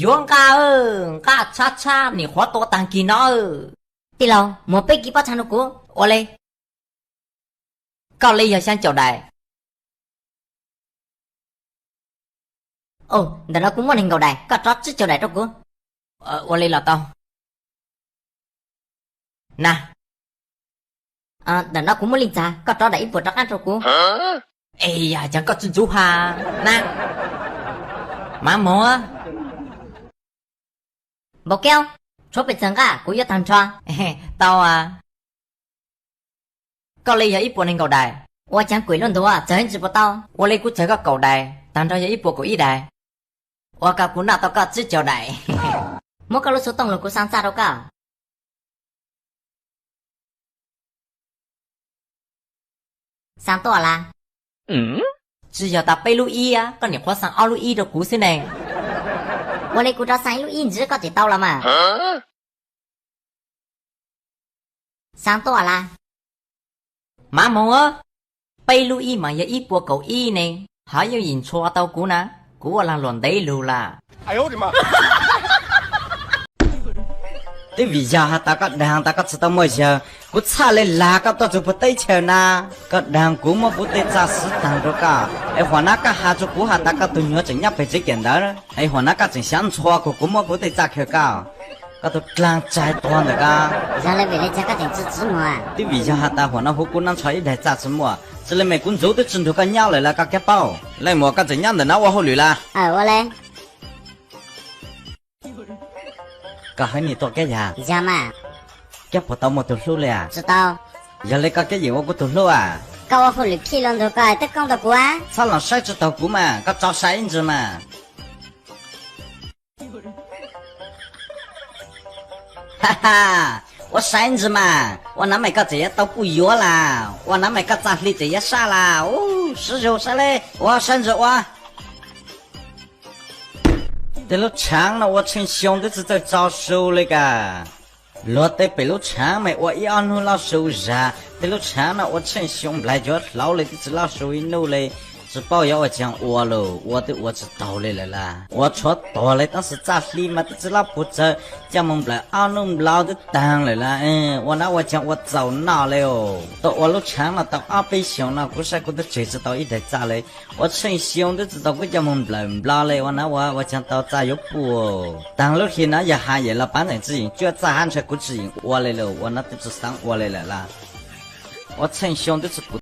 Yuav nqaj, nqaj tshab tshab, nim qhuav tua tag kis no. Tij laug, muab peb kis pob txha rau kuv. Ua li, koj li yog xyaa caum daim. Ntawm no kuv muaj nees nkaum daim, koj rov tsib caug daim rau kuv. Ua li los tau. Na, ntawm no kuv muaj lij ntxav, koj rov daim ib puas rov qab rau kuv. Es yog cas koj tsis ntxub ha? Na, mav moog. Npau Kev, tshuav pes tsawg nqaj kuv yuav tag nrho. Tau. Koj li yog ib puas nees nkaum daim. Ua caag kuim luaj ntuav, txawg ib ntsis puas tau? Ua li kuv txawg koj kaum daim, tag nrho yog ib puas kaum ib daim. Ua koj kuv noj tau koj tsib caug daim. Muab koj lub xov tooj los kuv xa txaj rau koj. Xa tuaj las. Tsis yog tas peb lub ib, koj nim qhuav xa ob lub ib rau kuv xwb ne. Ua li kuv rov xa ib lub ib ntsis koj tseem tau los mas. Xa tuaj las. Mav moog, peb lub ib mas yog ib puas kaum ib ne, hov yooj yim ntshua tau kuv na, kuv ua lag luam ntev lug las. Twb vim yog has tas koj daag tas koj tsis tau muaj yawg, kuv txhaj le lag koj tuaj txug puag teb chaws na. Koj daag kuv muab kuv tej txaj xwb taag rau koj, es huam nab koj has rua kuv has tas koj tug nyuam tseem nyob peg tsev kiam ntawd, es huam nab koj tseem xyav ntxhua kuv, kuv muab kuv tej txaj khaws koj. Koj tug dlaag tsaig tuag ntawm koj. Yog le vim le caag koj tseem tsi tsi muag? Twb vim yog has tas huam nab huv kuv nab ntsho ib daig txaj tsi muaj, tsi le mej kuv ntxuv twb tsi nrug koj nyob lawm las koj Kev Paub. Leej muam koj tseem nyob ntawm no ua hauj lwm las? Aw, ua le. Koj haiv neeg tuaj Kev yag? Yog mas. Kev puas tau muaj tug hlub le as? Tsi tau. Yog le koj Kev yeem ua kuv tug hlub as? Koj ua hauj lwm khij los nrug koj twb koob tau kuv. Txhob los saib tsi taug kuv mas, koj tso sai ib ntsis mas. Ha ha, ua sai ntsis mas, ua nab mej koj tseem yuav tau puj yuav las, ua nab mej koj txaj hli tseem yuav sab las, u, sib zug sab le, ua sai ntsis ua. Tej lub tshaav no ua tsheej xyoo twb tsi txawj tso su le kag. Luag tej pem lub tshaav mej ua ib ob nub loj su zag, tej lub tshaav no ua tsheej xyoo nplaig cuag hlauv le twb tsi loj su ib nub le. Tsi paub yuav ua caag ua lawm, ua twb ua tsi taug le lawm las, ua tshuav tuag le tab sis txaj hli mas twb tsi loj puag tsawg, coj moog nplawm ob nub nplawm twb taag lawm las. Ua nab ua caag ua txaus noj le os. Tuaj ua lub tshaav no tau ob peb xyoos no kuv saib kuv twb tseg tsi tau ib daig txaj le. Ua tsheej xyoo twb tsi tau kuv coj moog nplawm nplawm le, ua nab ua ua caag tau txaj yuav puj. Taag lub hli no yog has yam los pav ntseem tsi yeem cuab txaj hab ntshe kuv tsi yeem ua le lawm, ua nab twb tsi xaav ua le lawm las. Ua tsheej xyoo twb tsi pum